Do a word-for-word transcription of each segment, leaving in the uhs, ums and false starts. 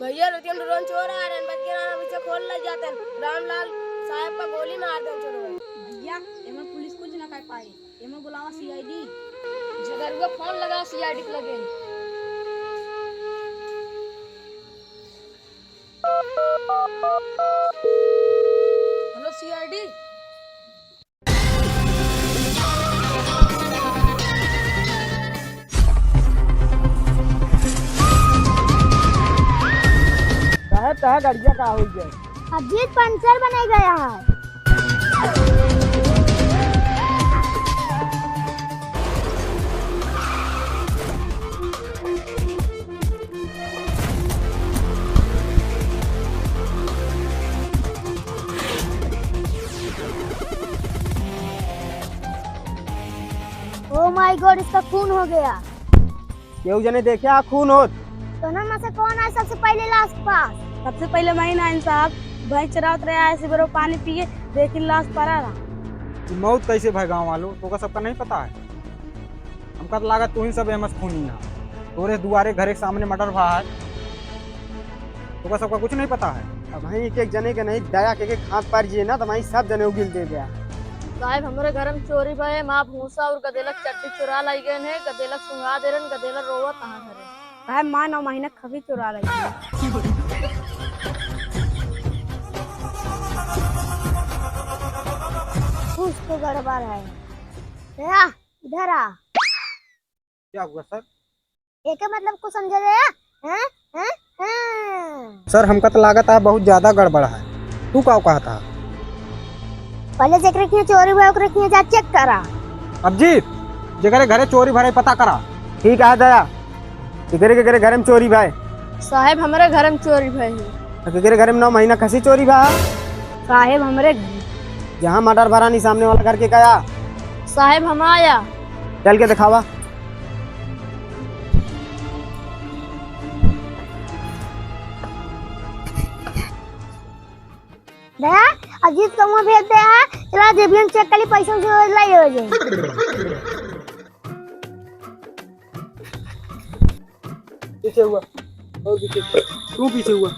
भैया, रतिया में ड्रोन चोर आ रहन, बच के रहन, अभी से खोल ले जातन। रामलाल साहब का गोली मार देन चोरवा। भैया, एमे पुलिस कुछ ना कर पाई, एमे बुलावा सीआईडी। झगरुआ फोन लगा सीआईडी के लगे। हेलो सीआईडी। साहब, तहा गड़िया का होइ गया? अजीत पंचर बने गया है। Oh my God, इसका खून हो गया। केहू जने देखे आ खून होत? तो ना में से कौन आए सबसे पहले लाश के पास? सबसे पहले मैं ना साहब, भैंस चरावत रहे, आए से बरो पानी पिए, लेकिन लाश पड़ा रहा। ई मौत कैसे भय गाँव वालों, तोका सबका नहीं पता है? हमका तो लागत तू ही सब एमस खूनी है। तोरे दुआरे घरे के सामने मर्डर भा है, तोका सबका कुछ नहीं पता है। अब वहीं एक एक जने के नहीं, दया के, के हाथ पार जिए ना, तो वहीं सब जने उगिल दे गया। साहब, हमरे घर में चोरी भय, माँ भूसा और गदेलक चड्डी चुरा लाई गए हैं, गदेलक सुंगा दे रहन, गदेलक रोवत कहाँ घरे। साहब, माँ नौ महीना खबी चुरा लाई। कुछ तो गड़बड़ है। दया, इधर आ। क्या हुआ सर? एके मतलब कुछ समझे दे? हैं? हैं? हैं? सर, हमका तो लागत है बहुत ज्यादा गड़बड़ है। तू का कहा था? पहले जेकरे किहाँ चोरी हुआ, ओकरे किहाँ जा चेक करा। अभिजीत, जेकरे घरे चोरी भरे पता करा। ठीक है दया, केकरे केकरे घरे में चोरी भाई? साहेब, हमरे घरे में चोरी भय है। तो केकरे घरे में नौ महीना खसी चोरी भा? साहेब, हमरे घरे। जहाँ मर्डर भरा नहीं सामने वाला घर के कया? साहेब, हम आया। चल के दिखावा। दया, अजीत कौआ भेज दे है, चला जेबियन चेक कर ली, पैसा उसे लाई हो जाए। पीछे हुआ, और पीछे, तू पीछे हुआ।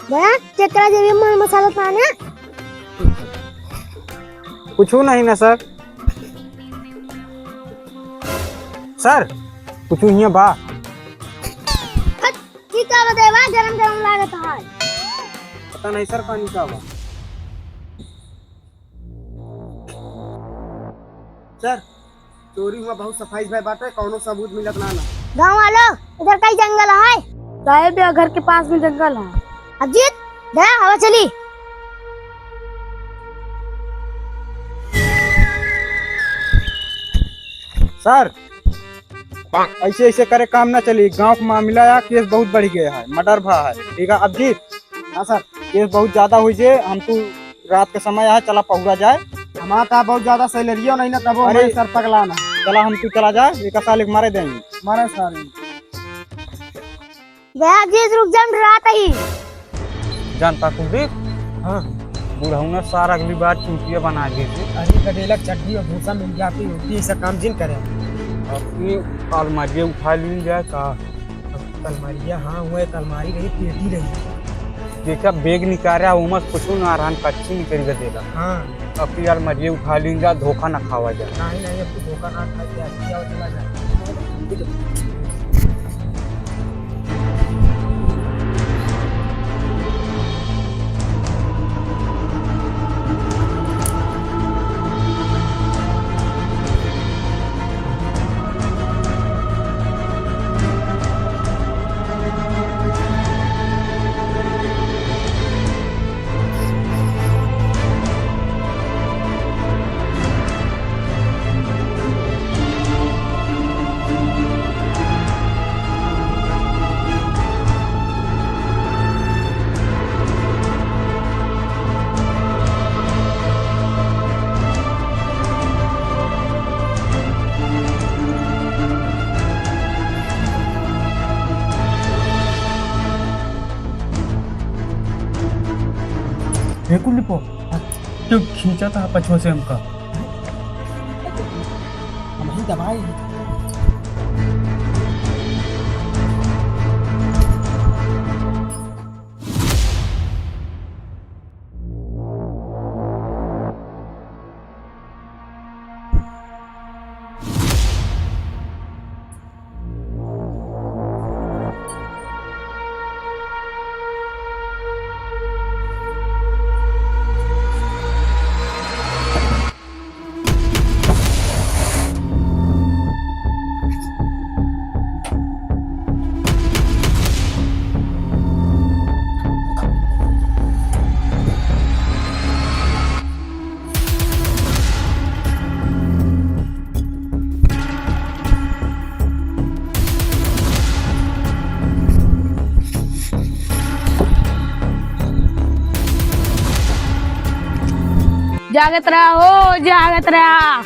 दया, चेक करा जेबियन में मसाला ताने। कुछ नहीं ना सर। सर, कुछ हियाँ बा। हट, ई का बा देवा, गरम गरम लागत है। पता नहीं सर, पानी का बा। सर, चोरी हुआ बहुत सफाई से बाटे, कौनो सबूत मिलत ना ना। गाँव वालों, इधर कई जंगल है? साहेब, या घर के पास में जंगल है। अजीत, दया, हवा चली। सर, ऐसे ऐसे करे काम ना चली। गांव का मामला या केस बहुत बढ़ गया है, मर्डर भा है, ठीक है। अभिजीत। हाँ सर। केस बहुत ज्यादा हुई जे, हम तू रात के समय है, चला पहुरा जाए। हमारा तो बहुत ज्यादा सैलरियो नहीं ना, तबो अरे। हमारे सर पगला ना। चला हम तू चला जाए, एक साल एक मारे देंगे। मारे सारे। दया जी, रुक जा, हम डरात ही। जानता कुलदीप? हाँ। बुढ़ौना सार अगली बार चूतिया बना देते। अरे गदेला चड्डी और भूसा मिल जाती होती, ऐसा काम जिन करे। अपनी अलमारिया उठा ली जाए का? अब अलमारिया, हाँ, वो एक अलमारी रही, पेटी रही। देखा, बैग निकारा, उमस कुछ ना रहन, कच्ची निकल गदेला। हाँ। अब की अलमारिया उठा ली जा, धोखा ना खावा जाए। नहीं, नहीं, अब तो धोखा ना खाई जाए, अब की आओ, चला जाए। हे कुलिपो, क्यों खींचा था पछुआ से हमका? हम ही दवाई। जागत रहा हो, जागत रहा।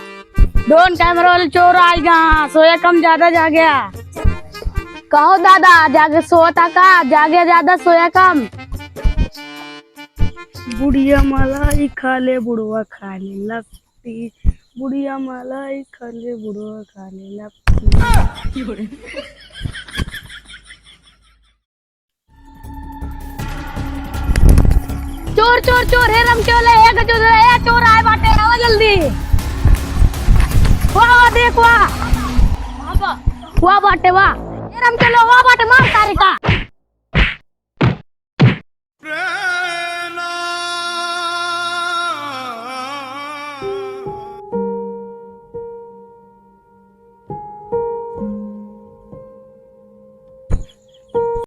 डोन कैमरा वाले चोर आइगा, सोया कम ज्यादा जाग्या। कहो दादा, जागे सोता का, जागे ज्यादा सोया कम। बुढ़िया मलाई खा ले, बुढ़वा खा ले लत्ती। बुढ़िया मलाई खा ले, बुढ़वा खा ले लत्ती। चोर, चोर, चोर, हे रमकेवला, हे गजोदरा, हे चोर आए बाटे, आवा जल्दी। वाह, वाह, देख, वाह। वाह बाटे, वाह। हे रमकेवला, वाह बाटे, मार सारे का।